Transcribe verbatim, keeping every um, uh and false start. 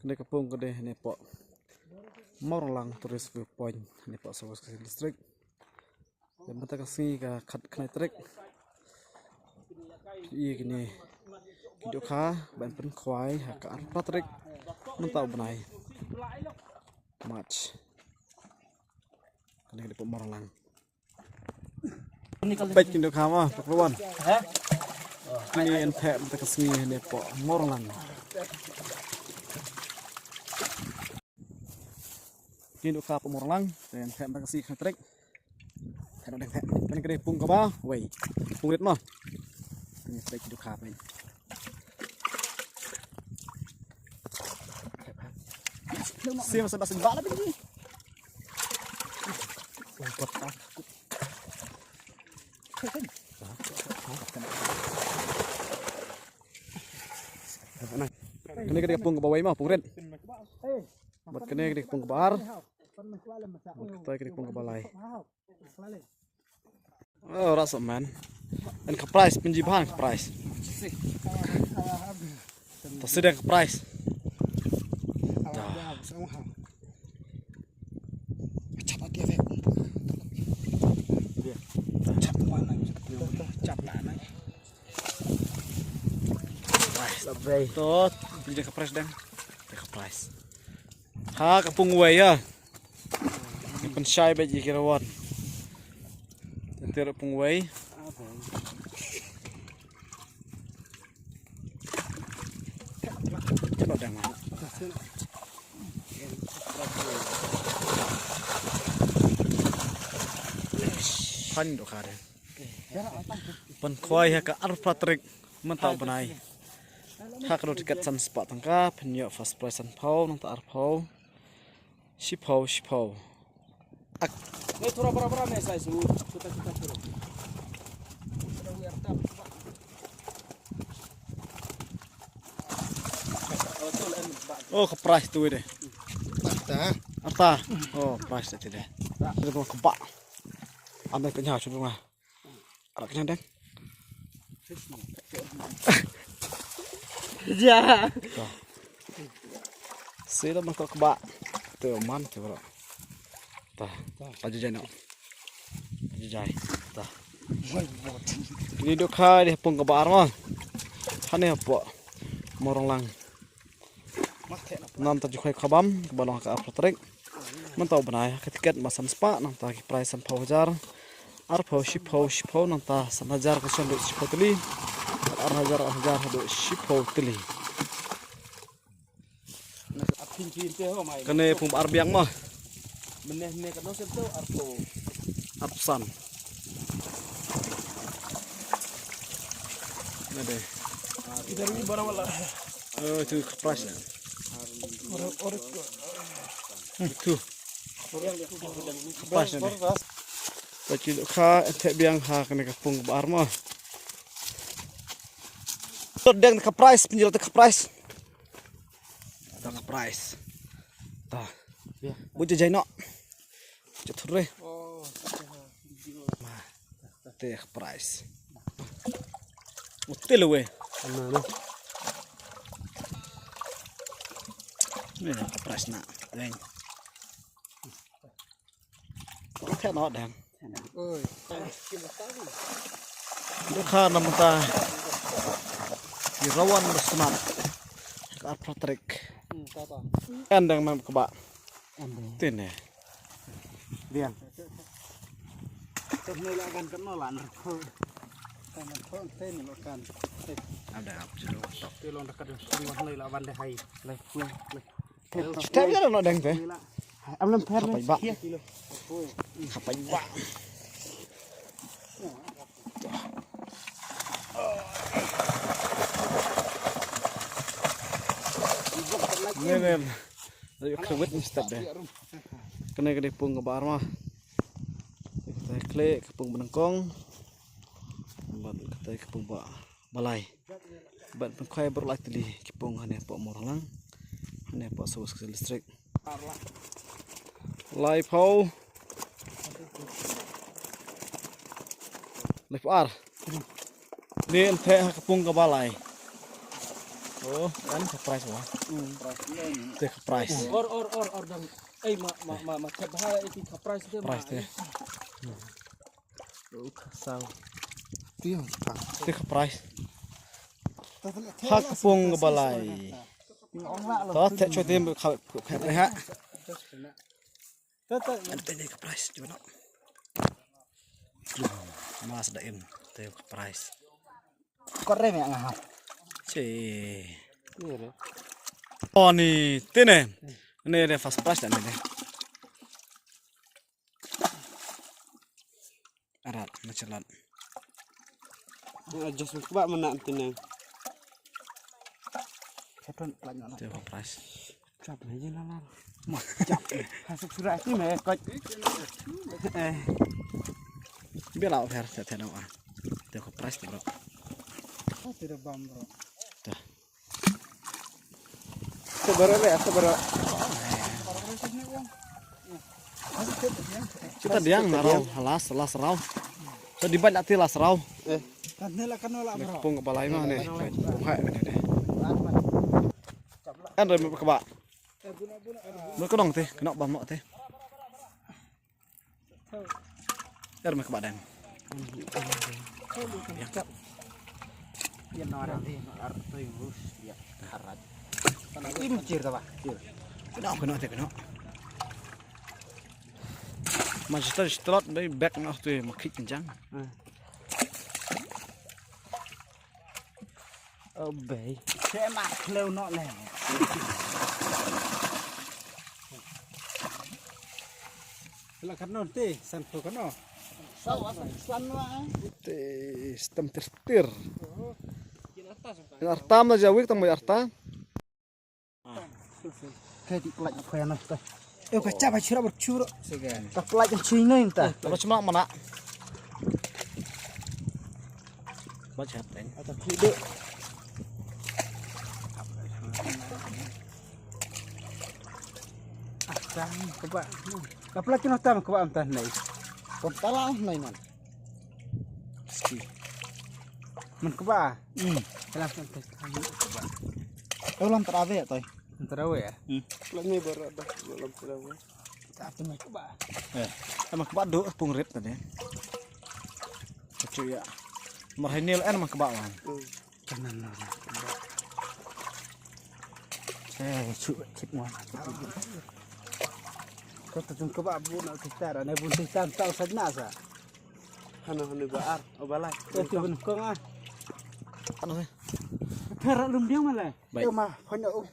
Kane ka pung ka dei hangne hapoh Mawrynglang Tourist View Point, hangne hapoh Sawo District. Te mynta ka sngi ka khatkhyndai tarik. Ïa kine ki dohkha ban pynkhwai ha ka arphew phra tarik mynta u bnai March. Kane ka dei hapoh Mawrynglang. Peit ki dohkha ma, Pak Lawan. Kine yn theh mynta ka sngi hangne hapoh Mawrynglang. Kine dohkha hapoh Mawrynglang, te yn theh mynta ka sngi khyndai tarik. Theh noh deng theh. Kane ka dei pung kaba wei. Pung rit ma. Kane peit ki dohkha peit. Sim sa da sim ba la bini. Kane ka dei ka pung kaba wei ma, pung rit. Bad kane ka dei ka pung kaba ar. Bad kata ka dei ka pung kaba lai. Oh, that's a man. Yn ka prize, pynji bha ka prize. Ta sida ka prize. Ta. Prize. To, pynji ka prize dang. Ka prize. Ha ka pung wei ïa. Pynshai bad ïa ki rawan. Ter pung wei. Chalo dang. Phan dohkha de. Pynkhwai ha ka arphew phra tarik mynta u bnai. Ha ka dor tiket san spah tyngka, phin ïoh first prize san phew, nangta ar phew. Shiphew, shiphew. Ak. Ni thura bara bara me sai su. Chuta chuta thura. Oh, ka prize tu de. Arta. Arta. Oh, prize tu de. Ada tu kebak. Ambil kenyal cuba. Arak kenyang deng. Ja. Sila mah kebak. Tu man tu bro. Ta. Aja jai no. Aja jai. Ta. Ni dohkha dei pung kaba ar ma. Hangne hapoh Mawrynglang. Nangta ju khwai khabam kaba long ha ka arphew phra tarik. Mynta u bnai ha ka tiket ma san spah, nangta ki prize san phew hajar. Ar phew, shiphew, shiphew, nangta san hajar ka song dei shiphew tylli. Ar hajar, ar hajar dei shiphew tylli. Kane pung ba ar biang ma. Mene mene ka no sem to arphew. Arphew san. Nade. Idhar bhi bara wala. Oh, itu ka prize na. Ore, ore. Hmm, itu. Ka prize nade. Ka kilo ka theh biang ha kane ka pung ba ar ma. To deng ka prize, pynjil ka prize. Ta ka prize. Ta. Ya. Bu jai no. Jai thur re. Oh. Ma. Te ka prize. Util we. Ana na. Ni ka prize na. Deng. Theh noh dang. Oi. Dohkha na mynta. Ki rawan ba smat. Ka arphew phra tarik. Hmm, ta ta. Kan dang nam kebak. Tin eh. Biang. Tok ni la kan kan no la na ko. Kan ko te ni lo kan. Ada apa sih lo? Te lo dekat ni la ban de hai. Lai. Lai. Step ïa no dang te. Am lam pher. Khapai ba. Khapai ba. Ne ne. Ayo khwit ni step de. Kane kane pung ka ba ar ma. Kata kle ka pung ba nyngkong. Bad kata ka pung ba ba lai. Bad pynkhwai baroh lai tylli ki pung hangne hapoh Mawrynglang. Hangne hapoh Sawo District. Laiphew. Laiphew ar. Ni yn theh ha ka pung ka ba lai. Oh, kan ka price mo. Te ka price. Or, or, or, or, dang. Eh, ma, ma, ma, ma, ka bha, eh, ka price te, ma. Price te. Oh, ka saw. Te ka price. Ha ka pung ka balai. To te cho te ka, ka, ka, ha. Ante ne ka price jubano. Mas da em te ka price. Kor re me nga ha. Che. Ni re. Oh ni te ne. Ni re first price da ni ne. Arat na chelat. Adjust ba mana ante ne. Katon plan na. Te ka price. Chap ne je lalar. Ma chap. Hasuk sura ti me kot. Eh. Bia la offer te te no ah. Te ka price te bro. Te da bam bro. Te. Te bro le, te bro. Kita diang na raw, halas, halas raw. So di bad la ti las raw. Eh. Kan ne la kan la bro. Pung ka balai ma ne. Pung hai ne. Kan re ka ba. Mo ka dong te, kena ba mo te. Er me ka ba dang. Ya no orang te, no ar to yus ya harat. Im cir ta ba, cir. Kena kena te kena. Mas sta stlot dai back no te ma kik jang. Oh bei. Te ma kleu no le. La kan no te san to kan no. Sa wa san wa. Te stem ter ter. Artam na jawik tang mai artam. Ka di plak na khoya na ta. Yo ka chapa chura ber chura. Ka plak na chui na ta. Lo chuma mana. Ba chat teng. Ata phi de. Atang ka ba. Ka plak na ta ka ba am ta nei. Ko tala nei man. Ski. Man ka ba. Hmm. Lam kan te. Ka lam tarawe toy. Tarawe ya. Hmm. Lam ni bara da lam tarawe. Ta tu man ka ba. Eh. Lam ka ba do pung rit tadi. Cuya. Mar hai nil en man ka ba wan. Hmm. Kanan na. Eh, cu cik wan. Ko tu ka ba bu na kita ra ne bu kita tau sa na sa. Hanu hanu ba ar, o balai. Eh, tu bun kong ah. Ano eh? Tara lum diang malai. Baik. Ma, hanu.